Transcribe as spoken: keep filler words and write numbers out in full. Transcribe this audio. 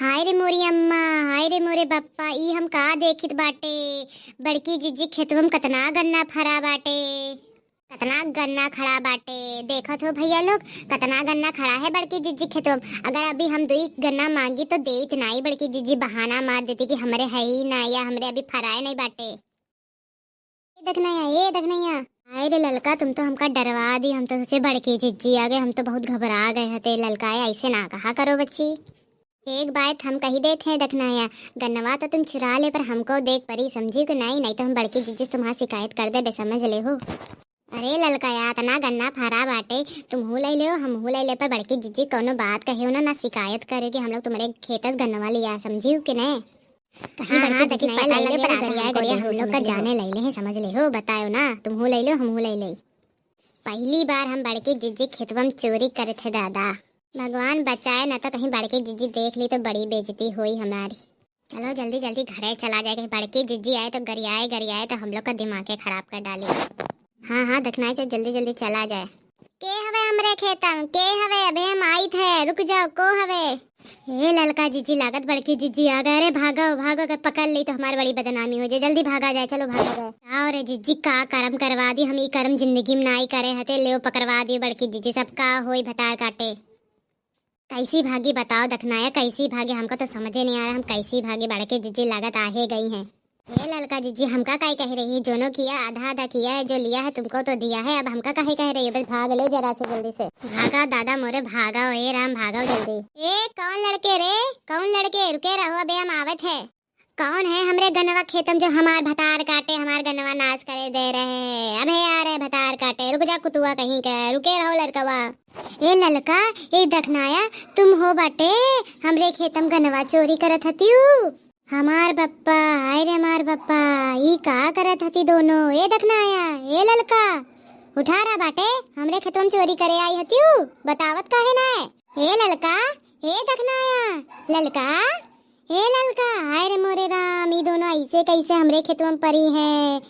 हाय रे मोरी अम्मा, हाय रे मोरे बप्पा, ई हम का देखित बाटे? बड़की जिज्जी खेतवा में कतना गन्ना फरा बाटे, कतना गन्ना खड़ा बाटे। देखत हो भैया लोग, कतना गन्ना खड़ा है बड़की जिज्जी खेतवा में। अगर अभी हम दुई गन्ना मांगी तो देत नाई, बड़की जिज्जी बहाना मार देती कि हमरे है ही ना या हमरे अभी फराए नहीं बाटे। ए दखनैया, ए दखनैया। हाय रे ललका, तुम तो हमका डरवा दी। हम तो सोचे बड़की जिज्जी आ गए, हम तो बहुत घबरा गए हते। ललका, ए, ऐसे ना कहा करो बच्ची। एक बात हम कही देत हैं दखनैया, गन्नवा तो तुम चुरा ले पर हमको देख परी, समझी कि नहीं? नहीं तो हम बड़की जिज्जी से तुम्हार शिकायत कर देबे, समझ ले हो। अरे ललका, या इतना गन्ना फरा बाटे, तुमहू ले लेओ, हमहू ले ले, पर बड़की जिज्जी कोनो बात कहियो ना, ना शिकायत करे कि हम लोग तुम्हारे खेतस गन्नवा लिया, समझियो कि नहीं? कहीं हाँ, बड़की हाँ, जिज्जी दखनैया पता ले ले, लगे पर तो आधा गरिया हमको गरिया देख हम लो, लोग का समझ लो। जाने ले ले हैं, समझ ले हो, बतायो ना, तुमहू ले लो, हमहू ले ले। पहली बार हम बड़की जिज्जी खेतवा में चोरी करे थे दादा। भगवान बचाए ना तो कहीं बड़की जिज्जी देख ली तो बड़ी बेइज्जती होई हमारी। चलो जल्दी जल्दी घरे चला जाए, कहीं बड़की जिज्जी आए तो गरियाए गरियाए तो हम लोग का दिमागे खराब कर डाली। हाँ, हाँ, दखनैया, चल जल्दी जल्दी चला जाए। के हवे हमरे खेतम? के हवे? अबे हम आइत है, रुक जाओ, को हवे? ए ललका जिज्जी, लागत बड़की जिज्जी आ गए। अरे भागो, भागो, अगर पकड़ ली तो हमार बड़ी बदनामी हो जाए। जल्दी भागा जाए, चलो भागा जाए। आओ रे जिज्जी, का करम करवा दी, हम ई करम जिंदगी में नाई करे हते, लेओ पकड़वा दी बड़की जिज्जी, सब का होई भतार काटे। कैसी भागी बताओ दखनैया, कैसी भागी, हमको तो समझे नहीं आ रहा, हम कैसी भागी, बड़की जिज्जी लागत आहे गई हैं। ए ललका जिज्जी, हमका काहे कह रही है? जोनो किया आधा आधा किया है, जो लिया है तुमको तो दिया है, अब हमका काहे कह रही है? बस भाग लो जरा से जल्दी से। भागा दादा मोरे, भागा, ओ ए राम, भागा जल्दी। ए कौन लड़के रे, कौन लड़के? रुके रहो, अबे हम आवत है। कौन है हमरे गन्नवा खेतम जो हमार भतार काटे, हमार गन्नवा नाश करे दे रहे हैं? अबे आ रहे भतार काटे, रुक जा कुतुआ कहीं के, रुके रहो लड़कवा। ए ललका, ए दखनैया, तुम हो बाटे हमरे खेतम गन्नवा चोरी करत हतियू? हमार बप्पा, हाय रे हमार बप्पा, ई का करत हती दोनों? ए दखनैया, ए ललका, उठा रहा बाटे, हमरे खेतवा में चोरी करे आई हतियू, बतावत काहे ना? ए ललका, ए दखनैया, ललका, ए ललका, हाय रे मोरे राम, ई दोनों ऐसे कैसे हमरे खेतवा में परी हैं?